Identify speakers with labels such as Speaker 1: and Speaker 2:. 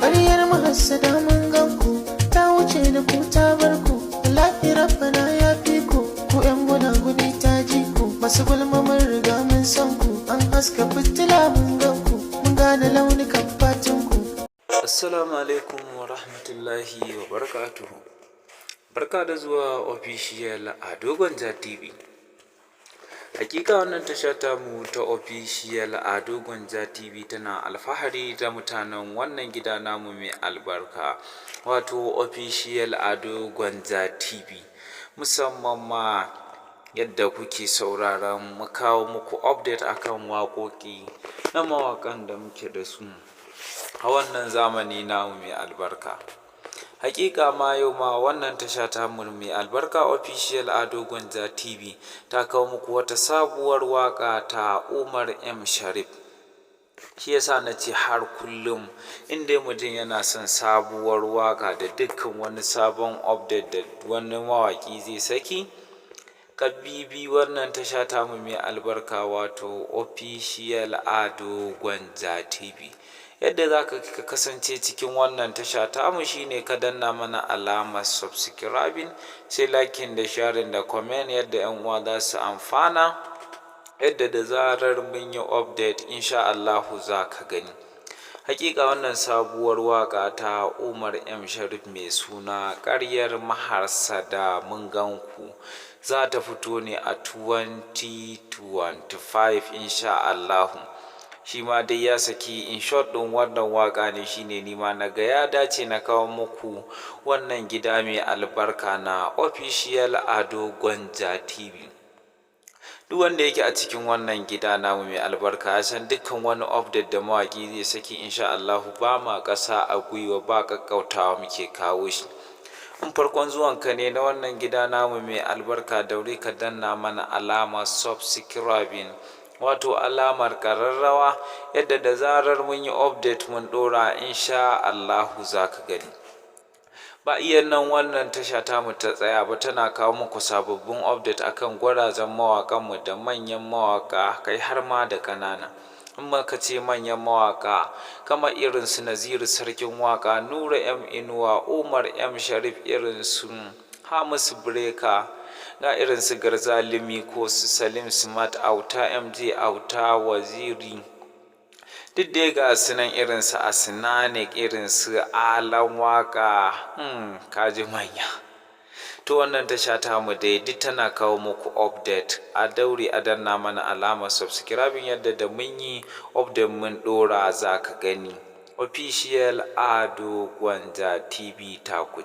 Speaker 1: Ƙaryar mahassada mun gan ku, ta wuce da ku ta bar ku. Wallahi Rabbana ya fi ku, ku 'yan gunaguni ta ji ku. Masu gulma mun riga mun san ku, an haska fitila mun gan ku, mun gane launukan fatin ku.
Speaker 2: Assalamu alaikum wa rahmatullahi wa barakatuhu. Barka da zuwa Official Ado Gwanja TV. Hakika wannan tasha tamu ta Official Ado Gwanja TV tana alfahari da mutanen wannan gida namu mai albarka, wato Official Ado Gwanja TV. Musamman ma yadda kuke sauraron mu kawo muku update akan waƙoƙi na mawaƙan da muke da su a wannan zamani namu mai albarka. Hakika ma yau ma wannan tasha tamu mai albarka, Official Ado Gwanja TV, ta kawo muku wata sabuwar waƙa ta Umar M Sharif. Shi yasa na ce har kullum in dai mutum yana son sabuwar waƙa da dukkan wani sabon update da wani mawaƙi zai saki, ka bibi wannan tasha tamu mai albarka, wato Official Ado Gwanja TV. Yadda za ka kasance cikin wannan tasha tamu shine ka danna mana alamar subscribing, sai liking da sharing da comment, yadda 'yan uwa za su amfana, yadda da zarar mun yi update, insha Allahu za ka gani. Hakika wannan sabuwar waƙa ta Umar M Sharif mai suna "Ƙaryar Mahassada Mun Gan Ku" za ta fito ne a 2025, insha Allahu. Shi ma dai ya saki in short ɗin wannan waƙa ne, shine ni ma na ga ya dace na kawo muku wannan gida mai albarka na Official Ado Gwanja TV. Duk wanda yake a cikin wannan gida namu mai albarka ya san dukkan wani update da mawaƙi zai saki, insha Allahu ba ma ƙasa a gwiwa, ba ƙaƙƙautawa muke kawo shi. In farkon zuwanka ne na wannan gida namu mai albarka, daure ka danna mana alamar subscribing, wato alamar ƙararrawa, yadda da zarar mun yi update mun ɗora, insha Allahu za ka gani. Ba iya nan wannan tasha tamu ta tsaya ba, tana kawo muku sababbin update akan gwarazan mawaƙanmu da manyan mawaƙa, kai har ma da ƙanana. In muka ce manyan mawaƙa, kamar irin su Naziru Sarkin Waƙa, Nura M Inuwa, Umar M Sharif, irin su Hamisu Breaker, ga irin su Garzali ko su Salim Smart Auta, MJ Auta, Waziri, duk dai ga su nan, irin su Asnanik, irin su Alan Waƙa, kaji manya. To wannan tasha tamu dai duk tana kawo muku update. A daure a danna mana alamar subscribing, yadda da mun yi update mun ɗora za ka gani. Official Ado Gwanja TV ta ku.